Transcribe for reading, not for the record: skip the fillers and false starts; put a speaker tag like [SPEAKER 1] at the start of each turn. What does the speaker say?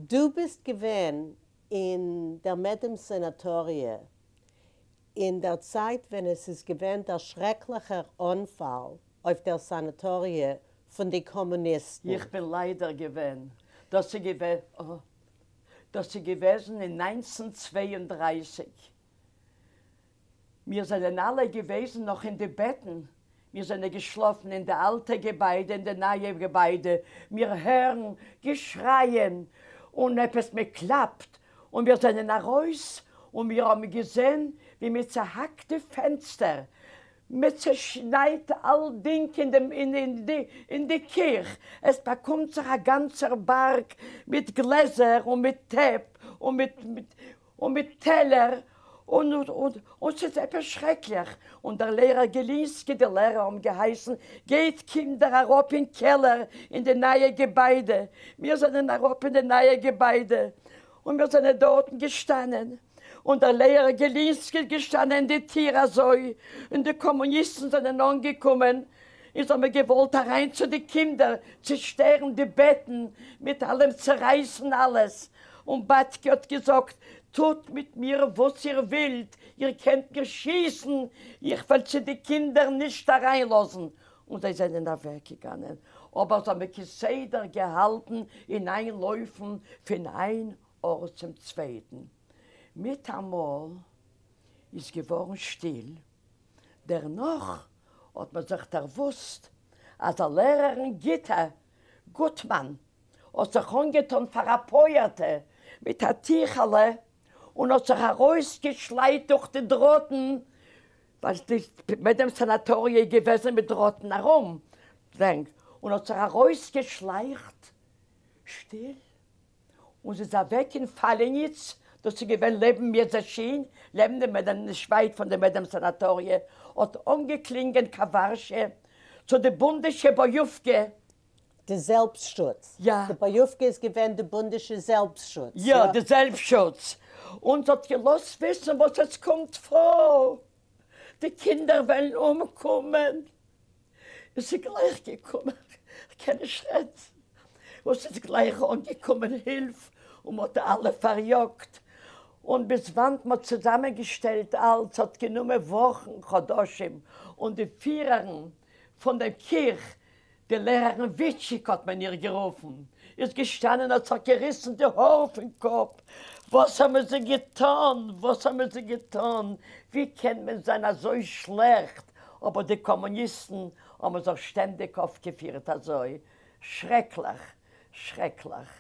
[SPEAKER 1] דו ביסט געווען אין דער מעדעם סאנאטאריע אין דער צייט ווען עס איז געווען דער שרעקליכער אנפאל אויף דער סאנאטאריע פון די קאמוניסטן.
[SPEAKER 2] איך בין ליידער געווען. דאס איז געווען דאס איז געוועזן אין 1932. מיר זענען אלע געוועזן נאך אין די בעטן, מיר זענען געשלאפן אין די אלטע געביידע אין די נייע געביידע, מיר הערן געשרייען און עפעס מען קלאפט, און מיר זענען ארויס און מיר האבן געזען ווי מען צעהאקט די פענסטער, מען צעשניידט אלדינג אין דעם אין די קיך, עס באקומט זיך א גאנצער בארג מיט גלעזער און מיט טעפ און מיט און מיט טעלער, און און ס'איז עפעס שרעקליך, און דער לערער געלינסקי, די לערער האבן געהייסן, גייט קינדער אראפ אין קעלער אין די נייע געביידע, מיר זענען אראפ אין די נייע געביידע, און מיר זענען דארטן געשטאנען, און דער לערער געלינסקי איז געשטאנען אין די טיר אזוי, און די קאמוניסטן זענען אנגעקומען, און זיי האבן געוואלט אריין צו די קינדער, צעשטערן די בעטן, מיט אלעם צערייסן אלעס, און באטקע האט געזאגט, טוט מיט מיר וואס איר ווילט, איר קענט מיר שיסן, איך וועל צו די קינדער נישט אריינלאזן. און זיי זענען אוועקגעגאנען, אבער זיי האבן כסדר געהאלטן אין איין לויפן פון איין ארט צום צווייטן. מיטאמאל איז געווארן שטיל. דערנאך האט מען זיך דערוואוסט אז א לערערין גיטא גוטמאן האט זיך אנגעטון פאר א פויערטע מיט א טיכעלע און האט זיך ארויסגעשלייט דורך די דראטן, ווייל די מעדעם סאנאטאריע איז געוועזן מיט דראטן ארום, און האט זיך ארויסגעשלייכט שטיל און זי איז אוועק אין פאלעניץ, דאס איז געווען לעבן מיעדזעשין, לעבן דעם מעדעם, נישט ווייט פון דעם מעדעם סאנאטאריע, האט אנגעקלינגען קיין ווארשע צו די בונדישע באיווקע.
[SPEAKER 1] די זעלבסטשוץ.
[SPEAKER 2] יא.
[SPEAKER 1] די באיווקע איז געווען די בונדישע זעלבסטשוץ,
[SPEAKER 2] יא? יא, די זעלבסטשוץ. און זי האט געלאזט וויסן וואס עס קומט פאר, די קינדער וועלן אומקומען. עס איז גלייך געקומען, כ'קען נישט רעדן, וואס איז גלייך אנגעקומען הילף און מ'האט אלע פאריאגט, און ביז וואנעט מ'האט צוזאמען געשטעלט אלץ האט גענומען וואכן חדשים, און די פירערין פון דעם קיך די לערערין וויטשיק האט מען איר גערופן, איז געשטאנען האט זיך געריסן די האר פון קאפ, וואס האבן זיי געטאן, וואס האבן זיי געטאן, ווי קען מען זיין אזוי שלעכט, אבער די קאמוניסטן האבן זיך שטענדיג אויפגעפירט אזוי, שרעקליך, שרעקליך.